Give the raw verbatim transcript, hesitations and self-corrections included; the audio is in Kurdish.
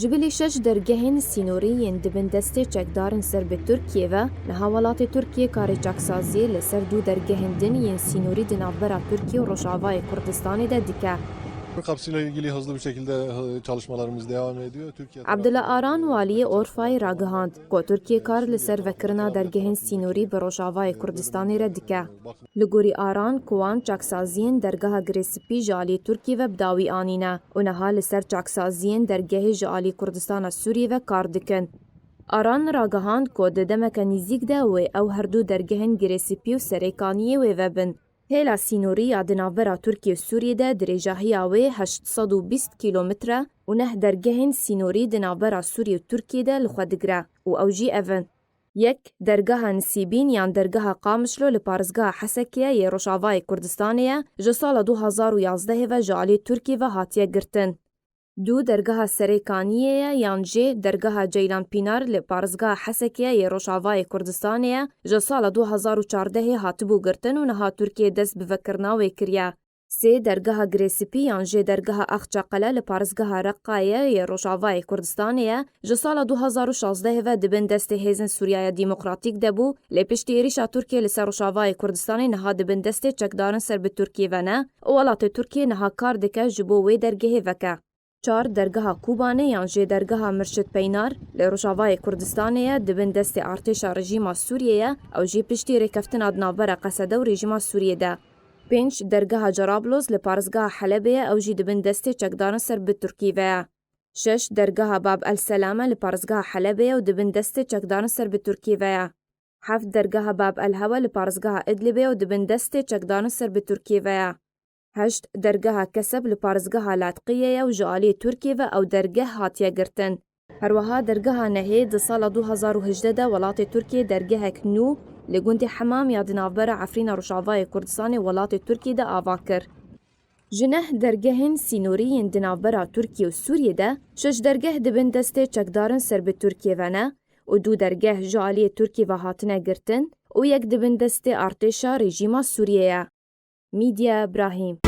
Ji bilî şeş dergehên sînorî yên di bin destê çekdarên ser bi Tirkiyê ve, niha welatê Tirkiyê karê çaksaziyê li ser du dergehên din yên sînorî di navbera Tirkiye û Rojavayê Kurdistanê de dike. Kapısıyla ilgili hızlı bir şekilde çalışmalarımız devam ediyor. Türkiye Abdullah Aran, waliyê Orfayê ragihand ku Tirkiye kar li ser vekirina dergehên sînorî bi Rojavayê Kurdistanê re dike. Li gorî Aran, ku wan çaksaziyên dergeha Girê Spî ji alî Tirkiyê ve bi dawî anîne û niha li ser çaksaziyên dergehê ji alî Kurdistana Sûriyê ve kar dikin. Aran ragihand ku di demeke nîzîk de wê ew her du dergehên Girê Spî û Serêkaniyê wê vebin. Hêla sînorî ya di navbera Tirkiye û Sûriyê de dirêjahiya wê heşt sed û bîst kîlometre û neh dergehên sînorî di navbera Sûriyê û Tirkiyê de li xwe digire û ew jî ev in: Yek, dergeha Nisîbîn yan dergeha Qamişlo li parêzgeha Hesekê yê Rojavayê Kurdistanê ye, ji sala du hazar û yazdehê ve ji alî Tirkiyê ve hatiye girtin. Du, dergeha Serêkaniyê ye yan jî dergeha Ceylan Pînar li parêzgeha Hesekê yê Rojavayê Kurdistanê ye, ji sala du hazar û çardehê hatibû girtin û niha Tirkiye dest bi vekirina wê kiriye. Sê, dergeha Girê Spî yan jî dergeha Axçaqele li parêzgeha Reqayê yê Rojavayê Kurdistanê ye, ji sala du hazar û şazdehê ve di bin destê Hêzên Sûriyaya Demokratîk de bû, lê piştî êrîşa Tirkiyê li ser Rojavayê Kurdistanê niha di bin destê çekdarên ser bi Tirkiyê ve ne û welatê Tirkiyê niha kar dike ji bo wê dergehê veke. Çar, dergeha Kobanê yan jî dergeha Mirşid Peynar li Rojavayê Kurdistanê ye, di bin destê artêşa rejîma Sûriyê ye, ew jî piştî rêkeftina di navbera Qesede û rejîma Sûriyê de. Pênc, dergeha Cerablos li parêzgeha Helebê ye, ew jî di bin destê çekdarên ser bi Tirkiyê ve ye. Şeş, dergeha Bab el Selam e li parêzgeha Helebê ye û di bin destê çekdarên ser bi Tirkiyê ve ye. Heft, dergeha Bab el Hewa li parêzgeha Idlibê ye û di bin destê çekdarên ser bi Tirkiyê ve ye. Heşt, dergeha Keseb li parêzgeha Latqiyê ye û ji alî Tirkiyê ve ew dergeh hatiye girtin. Herweha dergeha Nehê di sala du hazar û hejdeh de welatê Tirkiyê dergehek nû li gundê Hemam ya di navbera Efrîna Rojavayê Kurdistanê welatê Tirkiyê de ava kir. Ji neh dergehên sînorî yên di navbera Tirkiye û Sûriyê de şeş dergeh di bin destê çekdarên ser bi Tirkiyê ve ne û du dergeh ji aliyê Tirkiyê ve hatine girtin û yek di bin destê artêşa rejîma Sûriyê ye. Mîdya Brahîm.